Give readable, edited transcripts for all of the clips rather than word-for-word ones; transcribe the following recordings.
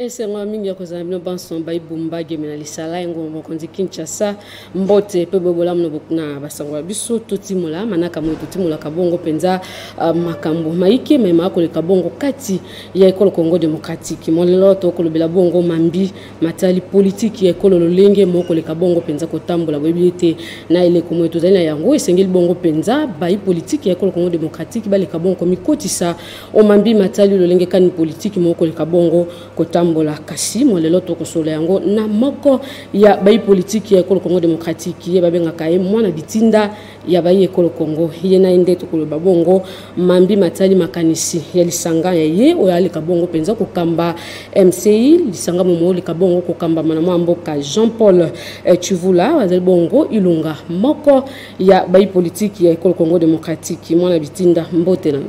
Esengo mingi ya kozala bino banso baibumba geme na lisala yango mokonzi Kinshasa. Mbote mpe boye bolamu na basango ya biso. Totimola manaka moyo, totimolaka bongo mpenza makambo maike mema koleka bongo kati ya ekolo Congo démocratique. Molelo tokolobela bongo mambi matali politiki ya ekolo, lolenge moko koleka bongo mpenza kotambola. Boyebi ete na eleko moyo tozali na yango, esengeli bongo mpenza bayi politiki ya ekolo Congo démocratique baleka bongo komikotisa o mambi matali lolenge kani politiki moko koleka bongo kotambola. Kasi molelo tokosolola yango na moko ya bayi politiki ya ekolo Congo démocratique, ye babengaka ye mwana bitinda ya bayi ekolo Congo. Ye na ye nde tokoloba bongo mambi matali makanisi ya lisanga ya ye oyo aleka bongo mpenza kokamba MCI, lisanga momo oleka bongo kokambama na mwa mboka Jean Paul Tshivula. Azali bongo ilunga moko ya bayi politiki ya ekolo Congo démocratique. Mwana bitinda, mbote na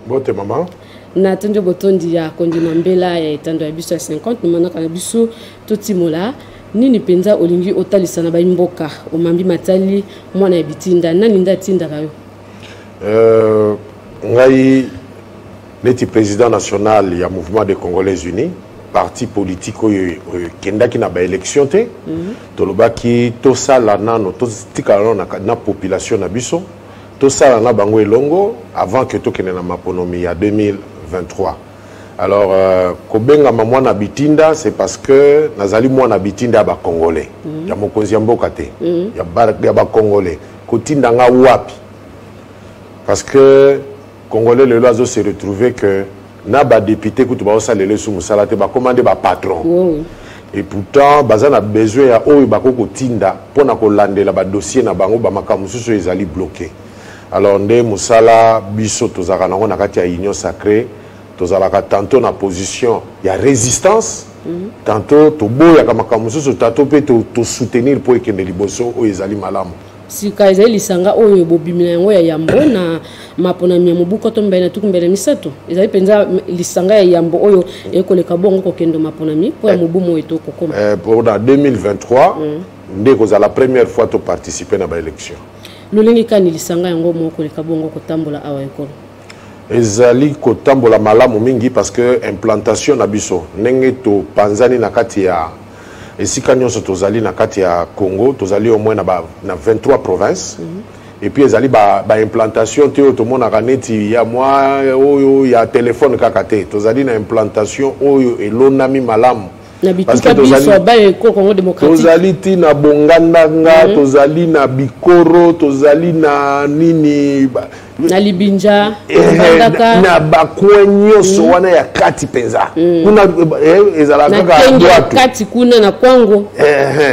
Mbote mama. Na tondi botondi ya kondima mbela ya etando ya biso ya 50 manaka na biso. Totimola nini mpenza olingi otalisa na baimboka omambi matali mwana ya bitinda? Nani nde atindaka yo? Ngai neti président national ya Mouvement des Congolais Unis, parti politique oyo ekendaki na baélection te, tolobaki tosala nano, totikala nano na population na biso, tosala na bango elongo avant que tokende na maponomi ya 2023. Alors kobengama mwana bitinda, c'est parce que nazali mwana bitinda ya bacongolais, ya mokonzi ya mboka te, ya bacongolais. Kotinda nga wapi? Parce que Congolais lelo azo se retrouver que na badéputé kutu baosalela esu mosala te, bakóma nde bapatron. Et pourtant baza na besoin ya oyo bakoki kotinda mpona kolandela badossier na bango, bamakambo mosusu oyo ezali bloqué. Alors nde mosala biso tozalaka nango na kati ya Union sacrée, tozalaka tantôt na position ya résistance, tantôt toboyaka makambo mosusu, tantôt mpe tosoutenir mpo ekende liboso oyo ezali malamu. Sika ezali lisanga oyo bobimi na yango ya yambo na maponami ya mobu 2023. Ezali mpenza lisanga ya yambo oyo ekoleka bongo kokende maponami mpo ya mobu moyo tokokoma? Pour na 2023 nde ekozala première fois toparticipe na baélection. Lolenge kani lisanga yango moko koleka bongo kotambola awa ekolo? Ezali kotambola malamu mingi, parce que implantation na biso, ndenge topanzani na kati ya esika nyonso tozali na kati ya Congo, tozali au moins na 23 provinces. Et puis ezali baimplantation te oyo tomonaka neti ya mwa oyo ya telefone kaka te. Tozali na implantation oyo elonami malamu. Na bituka biso baye ekolo Congo démocratique. Tozali ti na Bongandanga, tozali na Bikoro, tozali na nini, na Libinja. Mbandaka. Na bacoin nyonso wana ya kati mpenza kuna, ezalaka na kaka Kenge ya bwatu kati kuna na Kwango.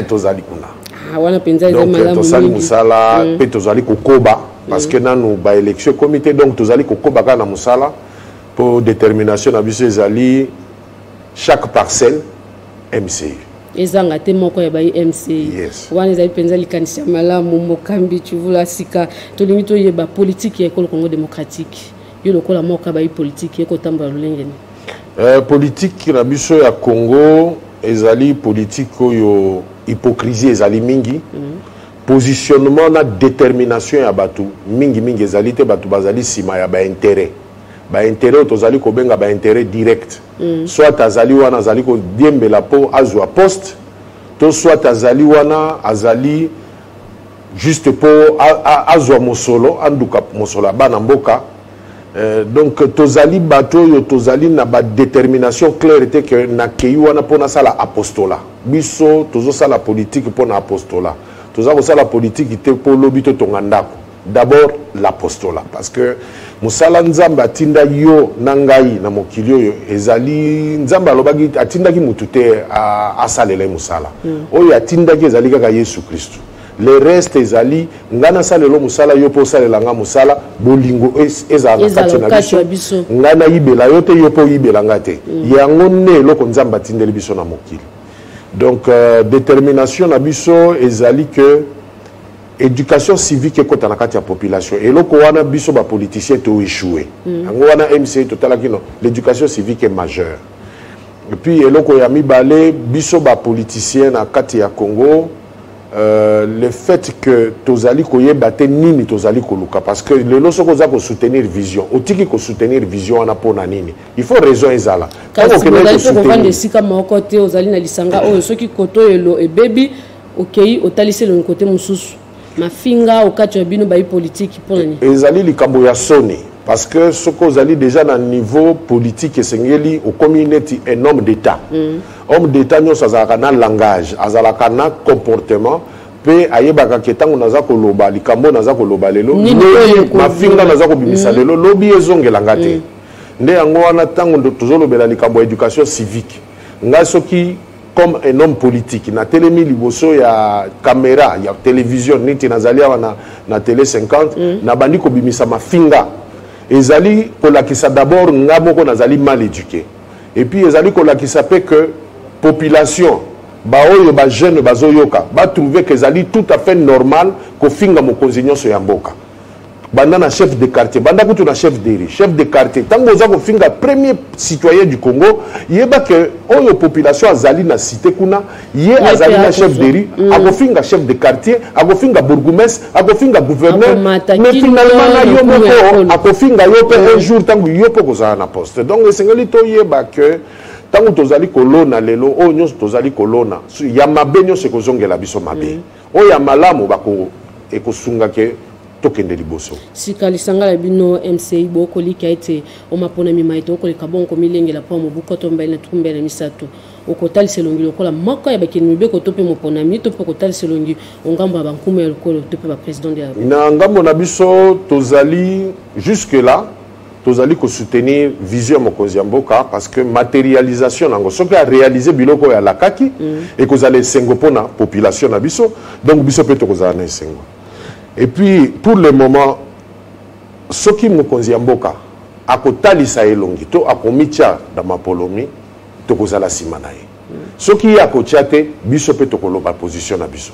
Tozali kuna. Ah, wana mpenza eza Donc malamu tosali mingi. mosala mpe tozali kokoba, parce que nanu baélection ekomi te. Donc tozali kokoba kaka na mosala, mpo détermination na biso ezali chaque parcelle MCU. Ezanga te moko ya bai MCI. Yes. Wana ezali mpenza likanisi ya malamu, mokambi Tshivula. Sika tolingi toyeba politike ya ekolo Congo démocratique. Yo lokola moko ya bai politike, ekotambola lolenge nini? Politique na biso ya Congo ezali politique oyo hypocrisie ezali mingi. Positionnement na détermination ya bato mingimingi ezali te. Bato bazali nsima ya baintérêt, baintérêt oyo tozali kobenga baintérêt direct. Soit azali wana, azali kodiembela mpo azwa poste, to soit azali wana, azali juste mpo azwa mosolo, anduka mosolo ya bana mboka. Donc tozali bato oyo tozali na badétermination claire te ke nakei wana mpo nasala apostolat. Biso tozosala politike mpo na apostolat, toza kosala politike te mpo lobi totonga ndako. D'abord l'apostolat, parce que mosala Nzambe atinda yo na ngai na mokili oyo ezali, Nzambe alobaki, atindaki motu te asalela ye mosala. Oyo atindaki ezali kaka Yesu Kristu. Le reste ezali ngai nasalela mosala, yo mpo osalela nga mosala. Bolingo ezala na kati na biso, ngai nayibela yo te, yo mpo oyibela ngai te. Yango nde eloko Nzambe atindeli biso na mokili. Donc détermination na biso ezali que éducation civique ekɔta na kati ya population. Eloko wana biso bapoliticien toéchoué. Yango wana MCI totalaki no, l'éducation civique est majeure. Et puis eloko ya mibale, biso bapoliticien na kati ya Congo Le fait que tozali koyeba te nini tozali koluka, parce que lelo soki oza kosoutenir vision, otiki kosoutenir vision wana mpona nini? Il faut raison ezala. Kasi bozali mpe kovanda esika moko te. Ozali na lisanga oyo, soki koto oyo ebebi, okei otalisi elongi kote mosusu, mafinga okati ya bino bayi politiki, mpona nini? Ezali likambo ya soni, parce que soki ozali déjà na niveau politique, esengeli okomi neti un homme d'état. Homme d'état nyonso azalaka na langage, azalaka na comportement, mpe ayebaka ke ntango naza koloba likambo, naza koloba lelo, mafinga naza kobimisa lelo, lobi ezongelanga te. Nde yango wana, ntango tozolobela likambo ya éducation civique, ngai soki comme un homme politique natelemi liboso ya caméra ya télévision, neti nazali awa na Télé 50, nabandi kobimisa mafinga, ezali kolakisa d'abord nga moko nazali mal éduqué, et puis ezali kolakisa mpe que population, baoyo bajeune bazoyoka, batrouve ke ezali tout à fait normal kofinga mokonzi nyonso ya mboka, banda na chef de quartier, banda kutu na chef de rue, chef de quartier. Ntango oza kofinga premier citoyen du Congo, yeba ke oyo population azali na cité kuna, ye azali na chef de rue, akofinga chef de quartier, akofinga bourgmestre, akofinga gouverneur, mais finalement na yo moko akofinga yo mpe un jour, ntango yo mpe kozala na poste. Donc esengeli toyeba ke ntango tozali kolona lelo, oyo nyonso tozali kolona ya mabe, nyonso ekozongela biso mabe. Oyo ya malamu bako ekosunga ke tokende liboso. Sika lisanga na bino MCI, bokolika ete omapona mima ete okoleka bongo komilengela mpo mobu 2023, okotalisa elongi lokola moko ya bakende mibeko to mpe moponami, to mpe okotalisa elongi ongambo ya bankumu ya lokolo to mpe baprésident de la Na ngambo na biso, tozali jusque là tozali kosoutenir vision ya mokonzi ya mboka, parce que matérialisation nango, soki aréalise biloko oyo alakaki, ekozala esengo mpona population na biso. Donc biso mpe tokozala na esengo. Et puis pour le moment, soki mokonzi ya mboka akotalisa elongi to akomitia na mapolomi, tokozala nsima na ye. Soki ye akotia te, biso mpe tokoloba position na biso,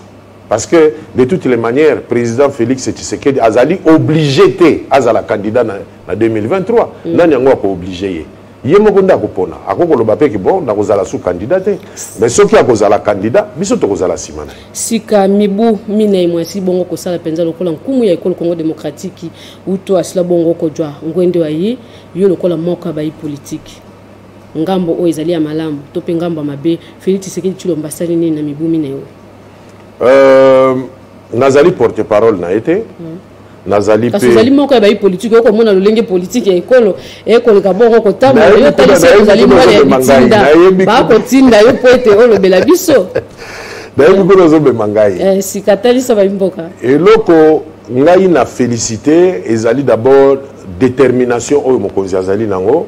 parce que de toutes les manières, président Félix Tshisekedi azali obligé te azala candidat na 2023. Nani yango akooblige ye? Ye moko nde akopona, akokoloba mpe ke bon, nakozala su candidat te. Mais soki akozala candidat, biso tokozala nsima na ye. Sika mibu 4 mwasi bongo kosala mpenza lokola nkumu ya ekolo Congo démocratique, uto asila bongo kozwa ngwende wa ye, yo lokola moko ya bayi politike, ngambo oyo ezali ya malamu to mpe ngambo ya mabe, Félix Tshisekedi Tshilombo asali nini na mibu 4 oyo? Nazali porte parole na ye te. Nazali Kasi ozali moko ya bayi politike, okomona lolenge politike ya ekolo ekoleka bongo kotambola. Yo talisi ozali mwana ya bitinda, bakotinda yo po ete olobela biso. Nayebi kuna ozobema ngai. Sika talisa bayimboka. Eloko ngai na félicité ezali d'abord détermination oyo mokonzi azali nango,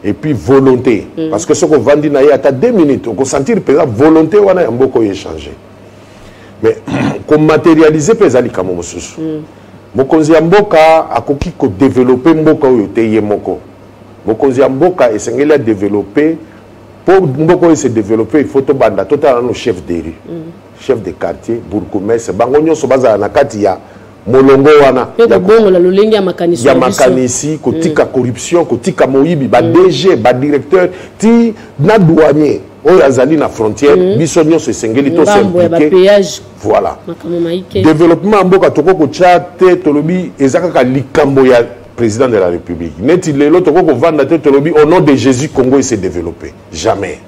et puis volonté, parce que soki ovandi na ye ata 2 minutes, okosentir mpenza volonté wana ya mboka oyo échange. Mais komatérialiser mpe eza likambo mosusu. Mokonzi ya mboka akoki kodévelopper mboka oyo te ye moko. Mokonzi ya mboka esengeli adévelopper. Mpo mboka oyo se développer, il faut tobanda totala nano chef de rue, chef de quartier, bourgmestre, bango nyonso bazala na kati ya molongo wana. Mpe kobongola lolenge ya makanisi. Ya makanisi, kotika corruption, kotika moyibi, ba DG, badirecteur, ti na douanier oyo azali na frontière. Biso nyonso esengeli tos'impliquer. Voilà, développement ya mboka tokoki kotya te tolobi eza kaka likambo ya président de la République. Neti lelo tokoki kovanda te tolobi au nom de Jésus Congo ese développé, jamais.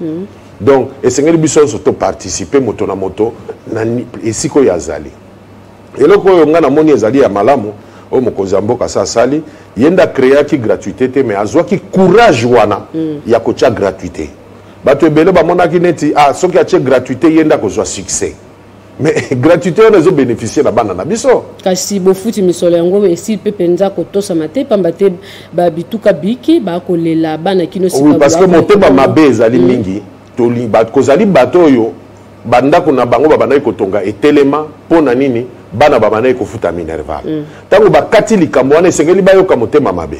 Donc esengeli biso nyonso toparticipe, moto na moto na esika oyo azali. Eloko oyo ngai namoni ezali ya malamu oyo mokonzi ya mboka asa asali, ye nde acréaki gratuité te, mais azwaki courage wana ya kotia gratuité. Bato ebele bamonaki neti ah, soki atie gratuité, ye nde akozwa succès, mais gratuité wana ezobénéficie na bana na biso. Kasi bofuti misolo yango esi mpe mpenza kotosama te, pamba te babituka biki bakolela bana kino. Oui, parce que motema mabe ezali mingi. Kozali bato oyo bandako na bango babandaki kotonga etelema mpo na nini? Bana babandaki kofuta minerval. Ntango bakati likambo wana, esengeli bayoka motema mabe.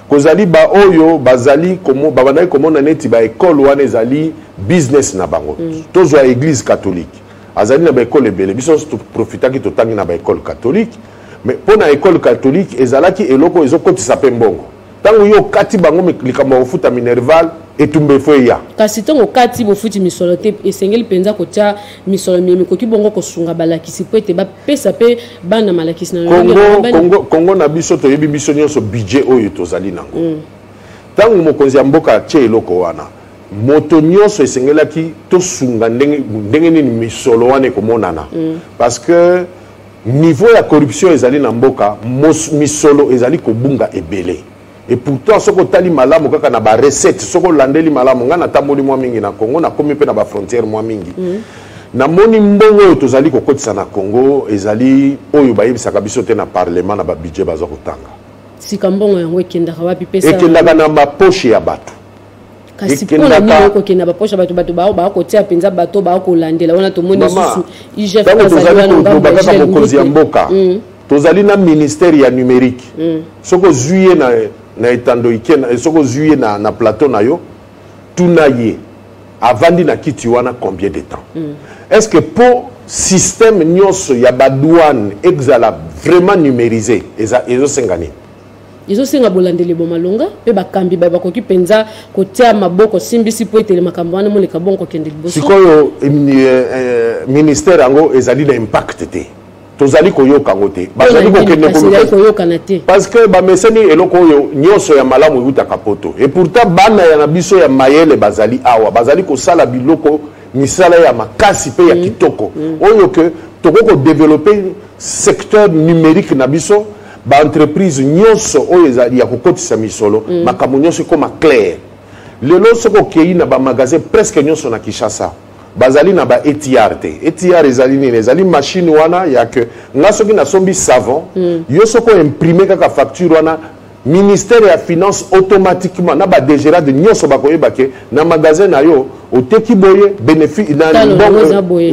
Kozali baoyo bazali babandaki komona neti baekole wana ezali business na bango. Tozwa Église catholique, azali na baekole ebele. Biso nyonso toprofitaki, totangi na baekole catholique. Mais mpo na ekole catholique ezalaki eloko ezokotisa mpe mbongo. Ntango yo okati bango likambo ya kofuta minerval, Etumba efo eya. Kasi ntango kati bofuti misolo te, esengeli mpenza kotia misolo miye mikoki bongo kosunga balakisi mpo ete bapesa mpe bana malakisi na Congo. Congo, Congo na biso, toyebi biso nyonso budget oyo tozali nango. Ntango mokonzi ya mboka atie eloko wana, moto nyonso esengelaki tosunga ndenge, ndenge nini misolo wana ekomonana, parce que niveau ya corruption ezali na mboka, misolo ezali kobunga ebele. Et pourtant, soki otali malamu kaka na barecette, soki olandeli malamu, ngai natamboli mwa mingi na Congo, nakomi mpe na bafrontière mwa mingi, namoni mbongo oyo tozali kokotisa na Congo ezali oyo bayebisaka biso te na parlement, na babudget baza kotanga. Sika mbongo yango ekendaka wapi? Pesa. Ekendaka na bapoche ya bato. Kasi mpona nini okokenda bapoche ya bato? Bato bao bakotia mpenza, bato bakolandela wana, tomoni lisusu IGF. Ntango tozali koloba kaka mokonzi ya mboka, tozali na ministère ya numérique. Soki ozwi ye na etando ike, soki ozwi ye na plateau na yo, tuna ye avandi na kiti wana combien de temps. Est ce que mpo système nyonso ya badouane ezala vraiment numérisé, ezosenga nini? Ezosenga bolandeli bomalonga mpe bakambi baye bakoki mpenza kotia maboko simbisi mpo etele makambo wana moleka bongo kokende liboso. Sikoyo ministère yango ezali na impact te, tozali koyoka yango te, bazali kokende koyokana te. Parce que bameseni eloko oyo nyonso ya malamu eutaka poto. Et pourtant bana ya na biso ya mayele bazali awa, bazali kosala biloko, misala ya makasi mpe ya kitoko oyo ke tokoki kodévelopper secteur numérique na biso, baentreprise nyonso oyo ezali ya kokotisa misolo, makambo nyonso ekóma clair. Lelo soki okei na bamagasin presque nyonso na Kinshasa, bazali na ba ETR te. ETR ezali nini? Ezali machine wana ya ke nga soki nasombi savon, yo soki oimprime kaka facture wana, ministère ya finance automatiquement na badgrade nyonso bakoyeba ke na magasin na yo oteki boye, bénéfice na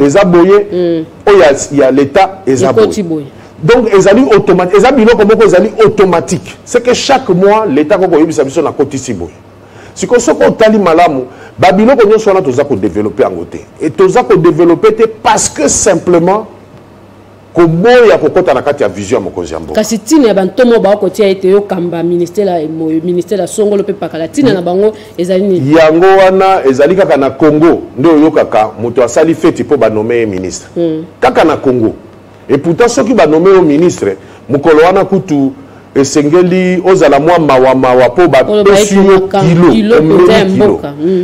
eza boye, oyo ya l'état eza boye. Donc ezali automatique, eza biloko moko ezali automatique. C'est que chaque mois l'état koko oyebisa biso nakotisi boye. Sikoyo soki otali malamu babiloko nyonso wana, toza kodévelopper yango te. E toza kodévelopper te parce que simplement koboya kokɔta na kati ya vision ya mokonzi ya mboka. Kasi ntina ya bantomo bakotia ete yokamba ministère ya songolo mpe pakala, ntina na bango ezali nini? Yango wana ezali kaka na Congo nde oyokaka moto asali feti mpo banommer ye ministre. Kaka na Congo. Et pourtant soki banommer yo ministre, mokolo wana kutu esengeli ozala mwa mawamawa mpo bapesi yo kilo, omemi kilo.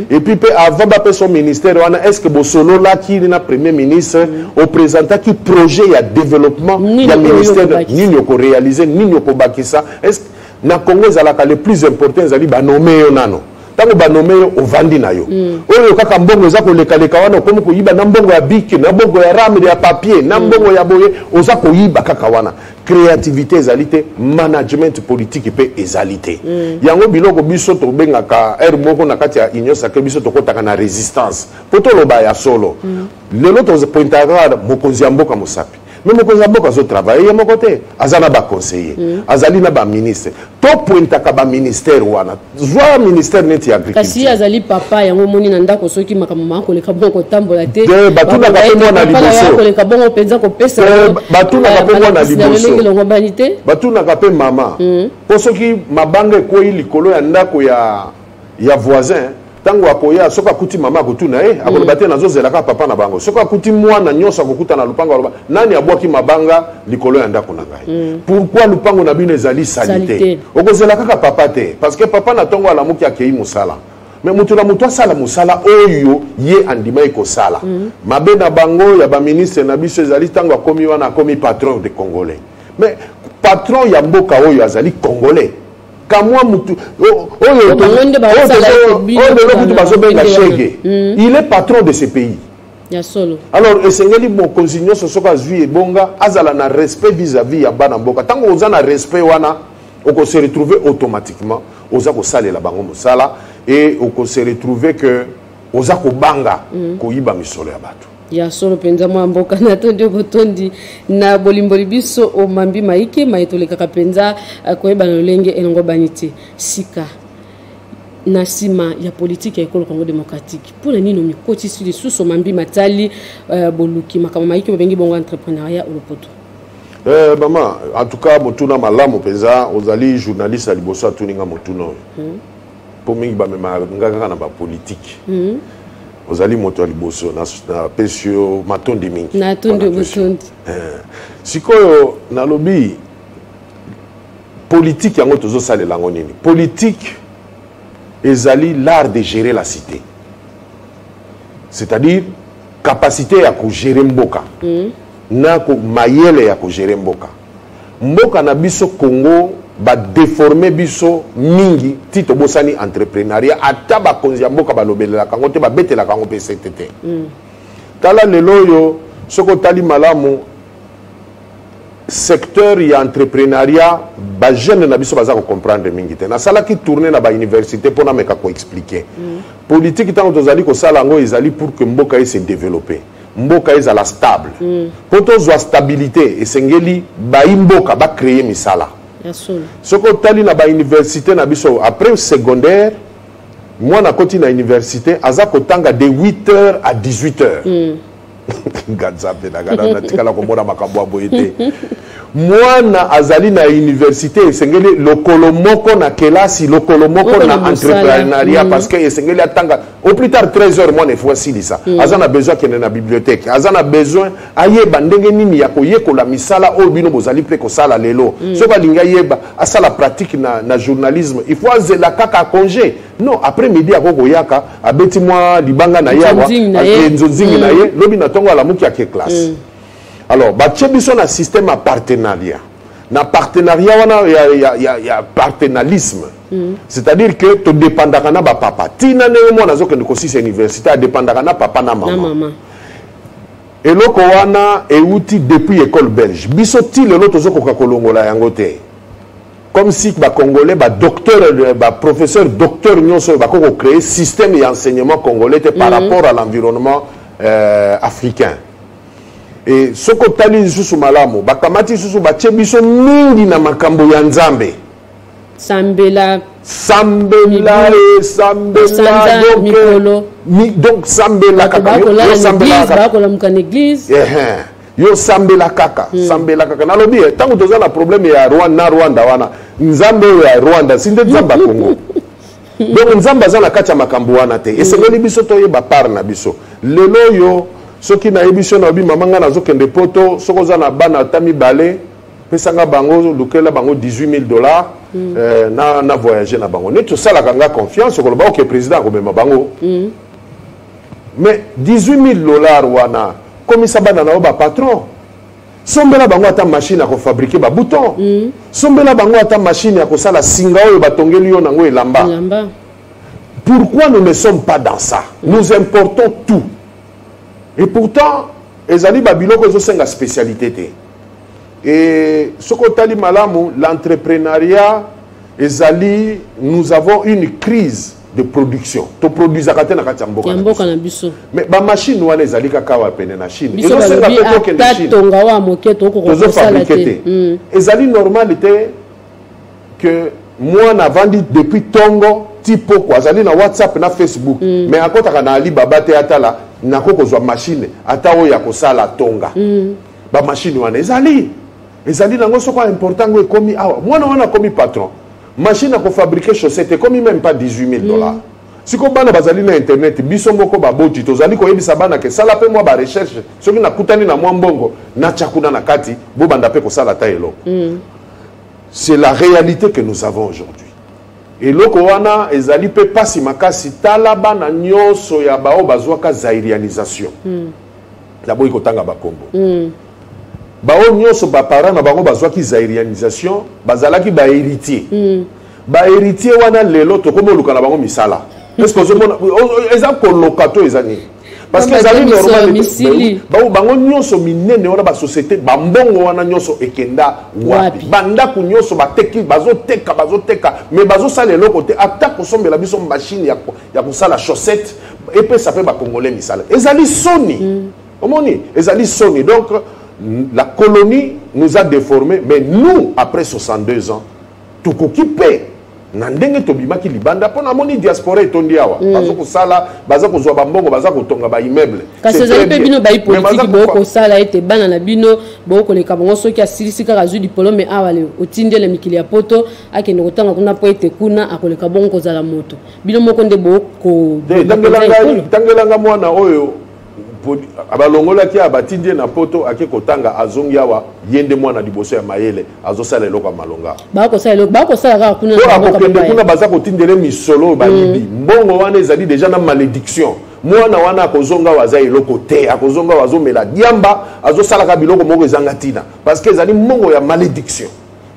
Et puis mpe avant bapesa yo ministère wana, est ce que bosololaki na premier ministre? Oprésentaki projet ya développement ya ministère? Nini okoréaliser? Nini okobakisa? Est na Congo ezalaka le plus important ezali banommer yo nano. Ntango banommer yo, ovandi na yo. Oyo kaka mbongo eza kolekaleka wana, okomi koyiba na mbongo ya bic, na mbongo ya rame ya papier, na mbongo ya boye, oza koyiba kaka wana. Créativité ezali te, management politique mpe ezali te. Yango biloko biso tobengaka ere moko na kati ya Union sacrée, biso tokɔtaka na résistance mpo toloba ya solo. Lelo topointaka mokonzi ya mboka mosapi, mais mokonzi ya mboka azotravailler ye moko te, aza na baconseiller, azali na baministre. Topointaka baministère wana, zwa ministère neti ya agriculture. Kasi azali papa yango, omoni na ndako soki makambo maa koleka bongo kotambola te. Batunaka mpe mwana liboso. Koleka bongo mpenza kopesa. Batunaka mpe mwana liboso. Elongobani te. Batunaka mpe mama, mpo soki mabanga ekwei likolo ya ndako ya voisin, ntango akoya, soki akuti mama, akotuna ye, akoloba te nazozela kaka papa na bango. Soki akuti mwana nyonso akokuta na lupango, aloba nani abwaki mabanga likolo ya ndako na ngai? Pourquoi lupango na bino ezali sali te? Okozela kaka papa te, parce que papa na ntongo alamuki, akei mosala. Mais moto na moto asala mosala oyo ye andimaki kosala. Mabe na bango ya baministre na biso ezali ntango akomi wana, akomi patron de Congolais. Mais patron ya mboka oyo azali Congolais kamwa mutu oyo lelo kutu bazobenga shege, il est patron de ce pays. Ya solo. Alors esengeli mokonzi nyonso soki azwi ebonga azala na respect vis-à-vis ya bana mboka. Ntango oza na respect wana, okose retrouver automatiquement oza kosalela bango mosala et okose retrouver que oza kobanga koyiba misolo ya bato. Ya solo mpenza, mwa mboka natondi botondi na bolimboli biso omambi maike maye tolekaka mpenza koyeba na lolenge elongo bani te. Sika na nsima ya politike ya ekolo Congo démocratique, mpona nini omikotisi lisusu mambi matali boluki makambo maike babengi bongo entrepreneuriat olopoto? Mama, en tout cas motuna malamu mpenza. Ozali journaliste ya liboso atuninga motuna oyo. Mpo mingi bamemaka nga kaka na bapolitike. Ozali moto ya liboso, napesi yo matondi mingi. Natondi botondi. Sikoyo nalobi, politique yango tozosalela yango nini? Politique ezali l'art de gérer la cité, c'est-à-dire capacité ya kogérer mboka na mayele ya kogérer mboka. Mboka na biso Congo, badéformer biso mingi ti tobosani entrepreneuriat. Ata bakonzi ya mboka balobelelaka yango te, babetelaka yango mpe sete te. Tala lelo oyo, soki otali malamu secteur ya entrepreneuriat, bajeune na biso baza kocomprendre mingi te. Nasalaki tournée na bauniversité mpo nameka koexpliquer. Politique, ntango tozali kosala yango, ezali pour que mboka ese développer, mboka ezala stable. Mpo tozwa stabilité, esengeli bayi mboka bacréer misala. Soki otali na bauniversité na biso, après secondaire, mwana akoti na université, aza kotanga de 8 heures à 18 heures. Nga Nzambe na nga, natikala komona makambo ya boye te. Mwana azali na université, esengeli lokolo moko na kelasi, lokolo moko na entrepreneuriat, parce que esengeli atanga au plus tard 13 heures. Mwana efo asilisa, aza na besoin akende na bibliothèque, aza na besoin ayeba ndenge nini ya koyekola misala oyo bino bozali mpe kosala lelo. Soki alingi ayeba asala pratique na journalisme, il faut azela kaka congé? Non, après midi akoki koyaka, abeti mwa libanga na ye awa, nzonzingi na ye, lobi na ntongo alamuki, ake classe. Alors batie biso na système ya partenariat. Na partenariat wana ya partenalisme, c'est-à-dire que todépendaka na bapapa ntina ndenge mwana azokende kosisa université, adépendaka na papa na mama, na mama. Eloko wana euti depuis école belge. Biso ti lelo tozokoka kolongola yango te, comme si bacongolais, badocteur, baprofesseur, docteur nyonso oyo bakoki kocréer système ya enseignement congolais te par rapport à l'environnement africain. E soki otali lisusu malamu, bakamati lisusu, batie biso mingi na makambo ya Nzambe. Sambela. Sambela e sambela. Donc, donc sambela kaka. Yo sambela kaka, bakolamuka na église. Yo sambela kaka, sambela kaka. Nalobi, ntango toza na problème ya Rwanda na Rwanda wana, Nzambe oyo ya Rwanda si nde Nzambe ya Congo? Donc Nzambe aza na kati ya makambo wana te. Esengeli biso toyeba part na biso. Lelo oyo, soki nayebi so, nayebi mama ngai nazokende Poto, soki oza na bana ata mibale, pesanga bango, lukela bango 18 000 $, na voyage na bango. Neti osalaka nga confiance, okoloba: "Ok, président akomema bango." Mais 18 000 $ wana, komisa bana na yo bapatron. Sombela bango ata machine ya kofabriquer babouton, sombela bango ata machine ya kosala singa oyo batongeli yo nango elamba. Elamba. Pourquoi nous ne sommes pas dans ça? Nous importons tout et pourtant ezali babiloko ezosenga spécialité te. Et soki otali malamu l'entrepreneuriat ezali, nous avons une crise de production. Toproduisaka te na kati ya mboka ya na mboka biso. Na biso. Mais bamachine wana ezali kaka awa pene na Chine. Biso ezosenga balobi mpe tokende ata Chine. Tonga wa moke tokokoka kosala Tozofabriquer te. te. Ezali normal te que mwana avandi depuis ntongo ti poko, azali na WhatsApp na Facebook, mais akɔtaka na Alibaba te, atala nako kozwa machine ata oyo ya kosala tonga. Bamachine wana ezali nango, soko important ngo ekomi awa, mwana wana akomi patron. Machine ya kofabriquer chaussette ekomi même pas 18 000 $. Sikoyo bana bazali na internet. Biso moko baboti tozali koyebisa bana ke sala mpe mwa barecherche, soki nakutani na mwa mbongo, natya kuna na kati, bobanda mpe kosala ata eloko. C'est la réalité que nous avons aujourd'hui. Eloko wana ezali mpe mpasi makasi. Tala bana nyonso ya bao bazwaka zairianisation, naboyi kotanga bakombo, bao nyonso baparent na bango bazwaki zairianisation, bazalaki bahéritier. Bahéritier wana lelo tokomi oluka na bango misala. Est ce que ozomona eza koloka to eza nini? Parce que Bamba ezali te normal te. Misili. Bango nyonso minene wana, basociété, bambongo wana nyonso ekenda wapi? Wapi? Bandako nyonso bateki, bazoteka, bazoteka, mais bazosala eloko te, ata kosombela biso machine ya kosala chaussette, epesa mpe bakongolais misala. Ezali soni. Omoni, ezali soni. Donc la colonie nous a déformés, mais nous, après 62 ans, tokoki mpe Na ndenge tobimaki libanda, mpo namoni diaspora etondi awa, baza kosala, baza kozwa bambongo, baza kotonga baimmeuble. Kasi ezali mpe bino bayi politiki bokosala ete bana na bino bokoleka bango. Soki asilisi kaka, azwi diplôme awa, le otindi na mikili ya Poto, akende kotanga kuna mpo ete kuna akoleka bongo kozala moto. Bino moko nde boko Tangelanga mwana oyo balongolaki awa, batindi ye na Poto, ake kotanga, azongi awa, ye nde mwana liboso ya mayele, azosala eloko ya malonga. Bakosala eloko, bakosala kaka kuna. Po akokende kuna, baza kotindele misolo oyo bayibi. Mbongo wana ezali déjà na malédiction. Mwana wana akozonga awa, aza eloko te. Akozonga awa, azomela diamba, azosalaka biloko moko ezanga ntina, parce que ezali mbongo ya malédiction.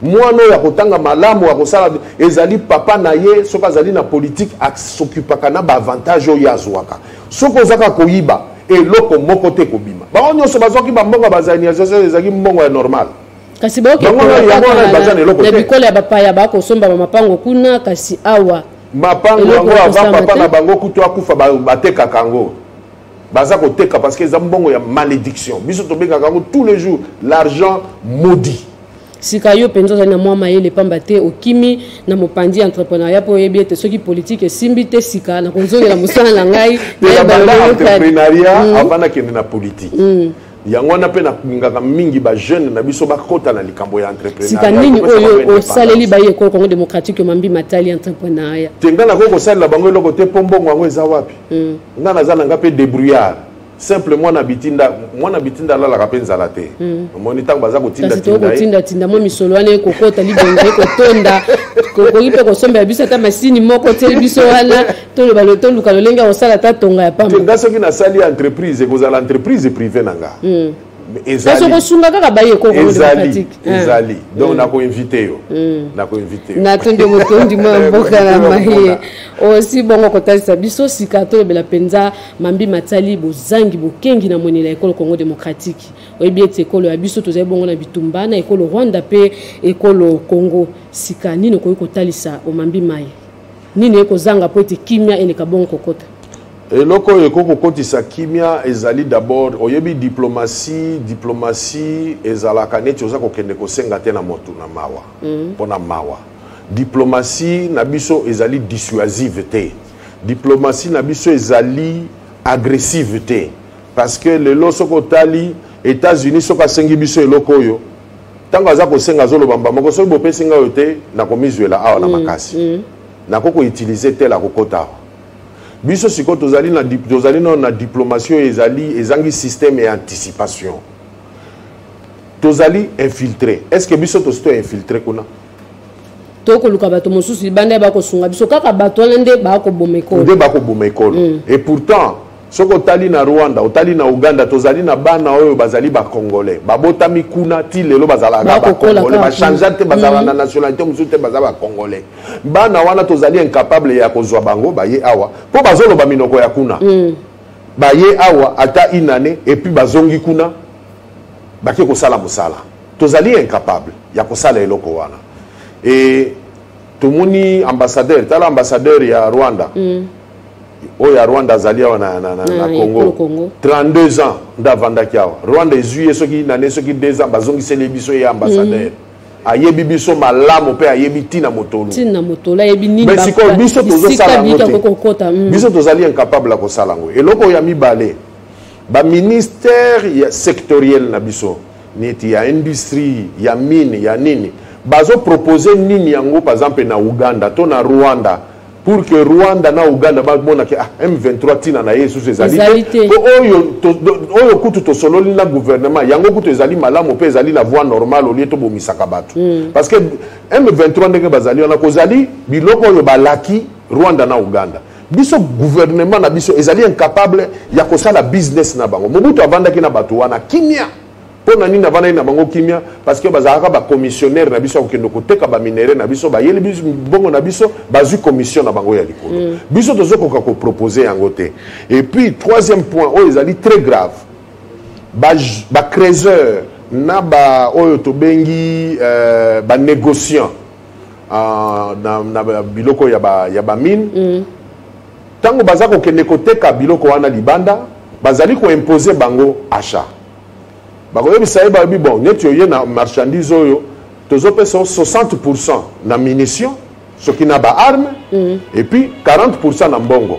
Mwana oyo akotanga malamu, akosala, ezali papa na ye. Soki azali na politike, asokipaka na baavantage oyo azwaka. Soki ozaka koyiba, eloko moko te kobima. Bango nyonso bazwaki bambongo ya bazaïrianisation, ezalaki mbongo ya normal. Kasi na bikolo ya bapaya, bakosomba bamapango kuna, kasi awa Mapango yango, avant papa na bango kutu akufa, batekaka yango, baza koteka, parce que eza mbongo ya malédiction. Biso tobengaka yango tous les jours l'argent maudit. Sika yo mpenza ozali na mwa mayele, pamba te okimi na mopanzi ya entrepreneuriat, mpo oyebi ete soki politike esimbi te, sika nakozongela mosala na ngai. Entrepreneuriat avant nakende na politike. Yango wana mpe nalingaka mingi bajeune na biso bakota na likambo ya entrepreneuriat. Sika nini oyo osaleli bayi ekolo Congo démocratique, mambi matali entrepreneuriat? Te, ngai nakoki kosalela bango eloko te, mpo mbongo yango eza wapi? Ngai naza na nga mpe débrouillard simple. Mwana bitinda, mwana bitinda alalaka mpe nzala te. Omoni ntango baza kotindatinda mwa misolo wana ekokota libongo, ekotonda, kokoki mpe kosombela biso ata masini moko. Tieli biso wana, toloba, toluka lolenge ya kosala ata tonga ya pamba. Nga soki nasali entreprise, ekozala entreprise privé na nga. Kasi okosunga kaka baye Ezali, ezali. Donc nakoinvite yo, nakoinvite yo. Natondi motondi mwa mboka na maye osi bongo kotalisa biso. Sika tolobela mpenza mambi matali bozangi bokengi na monela ekolo Congo démocratique. Oyebi ete ekolo ya biso tozali bongo na bitumba na ekolo Rwanda mpe ekolo Congo. Sika nini okoki kotalisa omambi mai nini ekozanga mpo ete kimia eleka bongo kokota? Eloko oyo ekoki kokotisa kimia ezali d'abord, oyebi, diplomatie. Diplomatie ezalaka neti oza kokende kosenga te na motu na mawa. Mpo na mawa, diplomatie na biso ezali dissuasive te, diplomatie na biso ezali agressive te, parce que lelo soki otali États-Unis, soki asengi biso eloko oyo, ntango aza kosenga, azoloba mba moko: soki bopesi ngai oyo te, nakomizwela awa na makasi, nakoki koutiliser tel, akokota awa. Biso sikoyo tozali nano na diplomatie oyo ezali ezangi système ya anticipation. Tozali infiltré. Est ce que biso tosi toinfiltré kuna? Tokoluka bato mosusu libanda ya bakosunga biso, kaka bato wana nde bakoboma ekolo. Nde bakoboma ekolo. Et pourtant soki otali na Rwanda, otali na Uganda, tozali na bana oyo bazali bacongolais, babotami kuna, ti lelo bazalaka bacongolais, bachangea te, bazala na nationalité mosusu te, baza bacongolais. Bana wana tozali incapable ya kozwa bango baye awa, mpo bazoloba minoko ya kuna. Baye awa ata une année et puis bazongi kuna, bake kosala mosala. Tozali incapable ya kosala eloko wana. E tomoni ambassadeur, tala ambassadeur ya Rwanda, oyo ya Rwanda azali awa na Congo, Congo 32 ans nde avandaki awa. Rwanda ezwi ye soki nane, soki 2 ans, bazongiseli biso ye ambassadeur. Ayebi biso malamu mpe ayebi ntina motolu. Ntina motolu, ayebi nini. Mais sikoyo biso tozosala yango te, biso tozali incapable ya kosala yango. Eloko oyo ya mibale, baministère ya sectoriel na biso, neti ya industrie, ya mine, ya nini, bazopropose nini yango par exemple na Uganda to na Rwanda, pour que Rwanda na Uganda bamonaki: ah, M23 ntina na ye lisusu ezali te, po oyo kutu tosololi na gouvernement yango kutu ezali malamu mpe ezali na voie normale, au lieu tobomisaka bato. Parce que M23 ndenge bazali wana, kozali biloko oyo balaki Rwanda na Uganda. Biso gouvernement na biso ezali incapable ya kosala business na bango. Mobutu avandaki na bato wana kimia. Mpo na nini avandaki na bango kimia? Parce que bazalaka bacommissionnaire na biso ya kokende koteka baminerais na biso. Bayeli biso mbongo na biso, bazwi commission na bango ya likolo. Biso tozokoka kopropose yango te. Et puis troisième point oyo ezali très grave, bacreuseur na ba oyo tobengi banégociant na biloko ya bamine, ntango baza kokende koteka biloko wana libanda, bazali koimpose bango achat. Bakoyebisa ye, bayebi bon, neti oye na marchandise oyo, tozopesa 60 na munition. Soki na baarme et puis 40 na mbongo.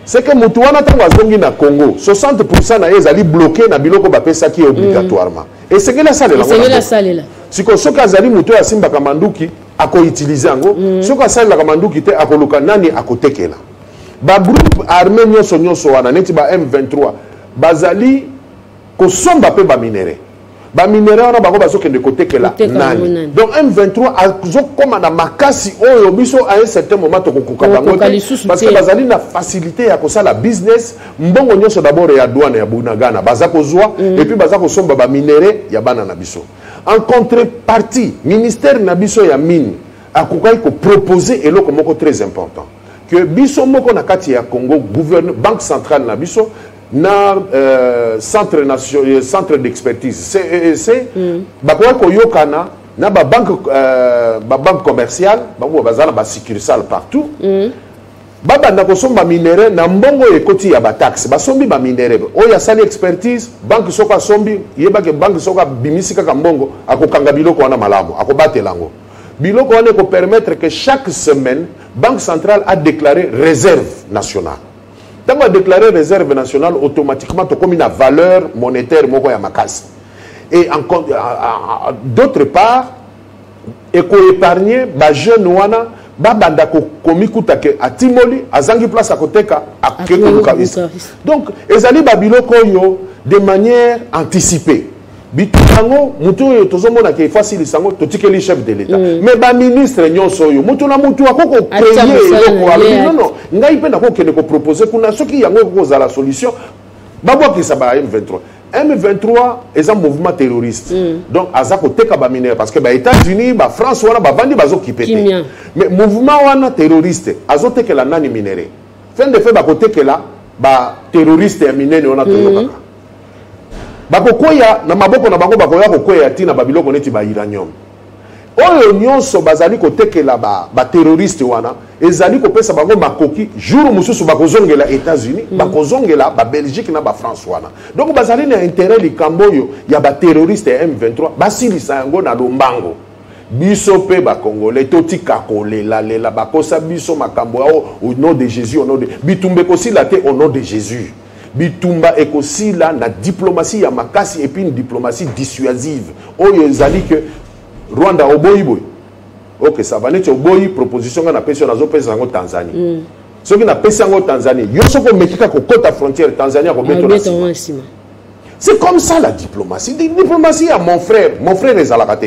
C'est que motu wana, ntango azongi na Congo, 60 na ye ezali bloqué na biloko bapesaki ye obligatoirement. Esengeli asalela yango na Esengeli mboka. Asalela. Sikoyo, soki azali motu oyo asimbaka manduki, akoutiliser yango. Soki asalelaka manduki te, akoluka nani akotekela. Bagroupe armé nyonso nyonso wana, neti ba M23, bazali kosomba mpe baminerais. Baminerais wana, bango bazokende kotekela Koteka yango nani? Nani? Donc M23 azokóma na makasi oyo biso à un certain moment tokokoka bango Tokokoka te, lisusu parce te. que bazali na facilité ya kosala business. Mbongo nyonso d'abord ya douane ya Bunagana baza kozwa, et puis baza kosomba baminerais ya bana na biso. En contrepartie, ministère na biso ya mine akokaki kopropose eloko moko très important, que biso moko na kati ya Congo, banque centrale na biso na centre d'expertise CEEC bakoki koyokana na babanque babanque commerciale. Bango baza na basuccursale partout. Babanda kosomba minerais na mbongo oyo ekoti ya bataxe. Basombi baminerais oyo, asali expertise, banque soki asombi, yebake banque soki abimisi kaka mbongo, akokanga biloko wana malamu, akobatela yango. Biloko wana ekopermettre que chaque semaine banque centrale a déclaré réserve nationale. Ntango adéclaré réserve nationale, automatiquement tokomi na valeur monétaire moko ya makasi. Et d'autre part, ekoépargne bajeune wana babanda komikuta ke atimoli, azangi place akoteka, ake koluka. Donc ezali babiloko oyo de manière anticipée. Bitumba yango, motu oyo tozomona ke efo asilisa yango, totikeli chef de l'État. Mais baministre nyonso oyo, motu na motu akoki kocréer eloko. Alobi: "Non, non, ngai mpe nakokende kopropose kuna." Soki yango ekoki kozala solution, babwakisa ba M23. M23 eza mouvement terroriste. Donc aza koteka baminerais parce que baÉtats-Unis, baFrance wana bavandi, bazokipe te. Mais mouvement wana terroriste azotekela nani minerais? Fin de fait, bakotekela baterroriste ya minene wana. Toyokaka bakokwea na maboko na bango, bakoya kokwea ntina babiloko neti bauranium oyo nyonso bazali kotekela baterroriste ba wana. Ezali kopesa bango makoki. Jour mosusu bakozongela États-Unis, bakozongela baBelgique na baFrance wana. Donc bazali na intérêt likambo oyo ya baterroriste ya M23 basilisa yango na lombango. Biso mpe bacongolais totika kolelalela. Bakosa biso makambo yao au nom de Jésus, au nom de bitumba ekosila te. Au nom de Jésus, bitumba ekosila na diplomatie ya makasi et puis une diplomatie dissuasive oyo ezali ke Rwanda oboyi boye, ok, ça va. Neti oboyi proposition nga napesi yo, nazopesa yango Tanzanie. Soki napesi yango Tanzanie, yo soki omeki kaka kokɔta frontière, Tanzanie akobeto na nsima. C'est comme ça la diplomatie. Diplomatie ya mon frère, mon frère ezalaka te.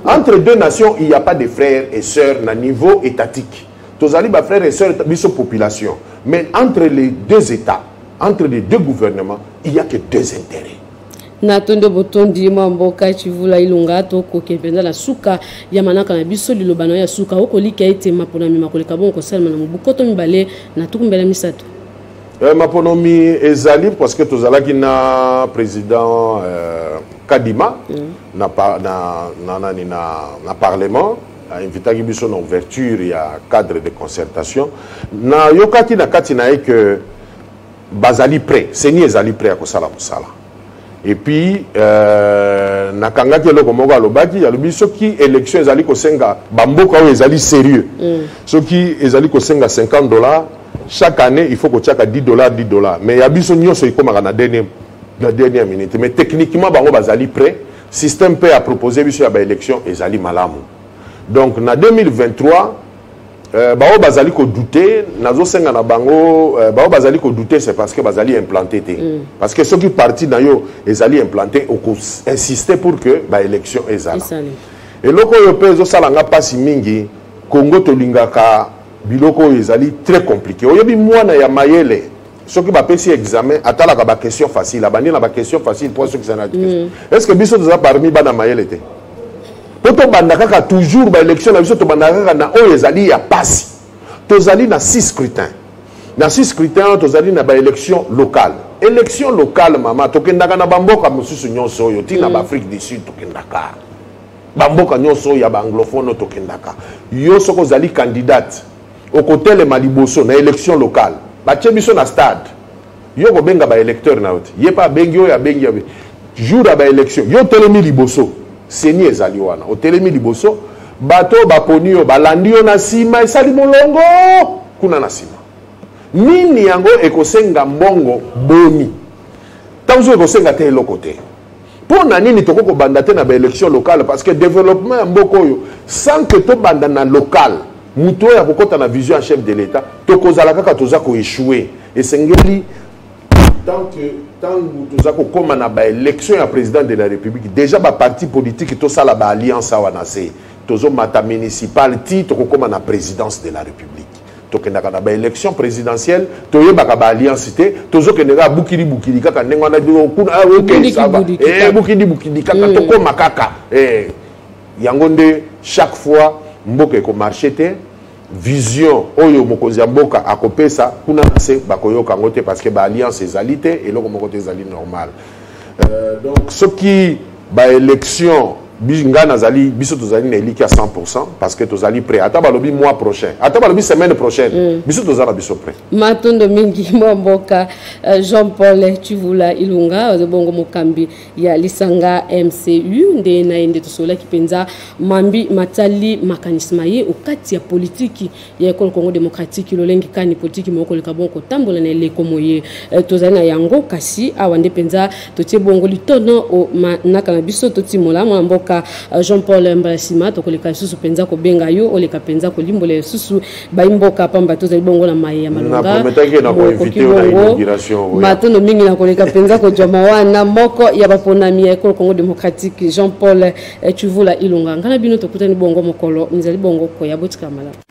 Entre deux nations, il n'y a pas de frères et sœurs na niveau étatique. Tozali ba frères et sœurs biso population, mais entre les deux états, entre les deux gouvernements, il n'y a que deux intérêts. Na tondi botondi mwa mboka Tshivula Ilunga. Tokoke mpenza na suka ya manaka na biso. Liloba na yo ya suka, okolika ete maponami makoleka bongo kosalema na mobu 2023? Maponomi ezali parce que tozalaki na président Kadima na, nani, na parlement. Ainvitaki biso na ouverture ya cadre de concertation. Nayokaki na kati na ye ke bazali prêt, CENI ezali prêt ya kosala mosala. Et puis nakangaki eloko moko alobaki. Alobi soki élection ezali kosenga bamboka oyo ezali sérieux, soki ezali kosenga 50 $ chaque année, il faut kotiaka 10 $, 10 $. Mais ya biso nyonso ekomaka na dernière minute. Mais techniquement bango bazali prêt. Système mpe apropose biso ya baélection ezali malamu. Donc na 2023, bao bazali kodouter, nazosenga na bango, bao bazali kodouter, c'est parce que bazali implanté te. Parce que soki parti na yo ezali implanté, okoinsister pour que baélection ezala. Eloko oyo mpe ezosala nga mpasi mingi, Congo tolingaka biloko oyo ezali très compliqué. Oyebi, mwana ya mayele, soki bapesi examen, atalaka baquestion facile, abandi na baquestion facile mpo soki eza na question. Est ce que biso toza parmi bana mayele te? Mpo tobanda kaka toujours baélection na biso, tobandaka kaka na oyo ezali ya pasi. Tozali na 6 scrutin. Na 6 scrutin wana, tozali na baélection locale. Élection locale, mama, tokendaka na bamboka mosusu nyonso oyo, ntina baAfrique du Sud, tokendaka bamboka nyonso oyo ya baanglophone oyo tokendaka. Yo soki ozali candidate, okotelema liboso na élection locale, batie biso na stade, yo kobenga baélecteur na yo te. Ye mpe abengi oyo abengi jour ya baélection, yo otelemi liboso, CENI ezali wana, otelemi liboso, Bato oyo baponi yo balandi yo na nsima, esali molongo kuna na nsima. Nini yango ekosenga mbongo boni? Ntango soki ekosenga te eloko te. Mpo na nini tokoki kobanda te na baélection locale? Parce que développement ya mboka oyo, sans que tobanda na local, moto oyo akokɔta na vision ya chef de l'État, tokozala kaka toza koéchouer. Esengeli tant que ntango toza kokóma na baélection ya président de la République, déjà baparti politique tosala baalliance awa na se, tozomata municipal ti tokokóma na présidence de la République. Tokendaka na baélection présidentielle, toyebaka baalliance te, tozokende kaka bukili bukili kaka ndenge wana kuna. Ah, ok, ça va, bukili bukili kaka, tokóma kaka. Yango nde chaque fois mboka ekomarcher te. Vision oyo mokonzi ya mboka akopesa kuna na se, bakoyoka yango te parce que baalliance ezali te, eloko moko te ezali normal. Donc soki baélection, ngai nazali, biso tozali na eliki ya 100 parce que tozali prêt. Ata balobi mois prochain, ata balobi semaine prochaine, biso toza na biso prêt. Matondo mingi, mwa mboka Jean Paul Tshivula Ilunga, bongo mokambi ya lisanga MCU. Nde na ye nde tosololaki mpenza mambi matali makanisi ma ye okati ya politiki ya ekolo Congo démocratique, lolenge kani politiki moko koleka bongo kotambola na eleko moye tozali na yango. Kasi awa nde mpenza totie bongo litono o manaka na biso, totimola mwana mboka Jean Paul. Mbala nsima tokoleka lisusu mpenza kobenga yo, oleka mpenza kolimbola lisusu bayimboka, pamba tozali bongo na maye ya malonga. Matondo mingi na koleka mpenza kozwama wana moko ya baponami ya ekolo Congo démocratique, Jean Paul Tshivula Ilunga. Ngai na bino tokutani bongo mokolo mizali bongo koya. Botikala malamu.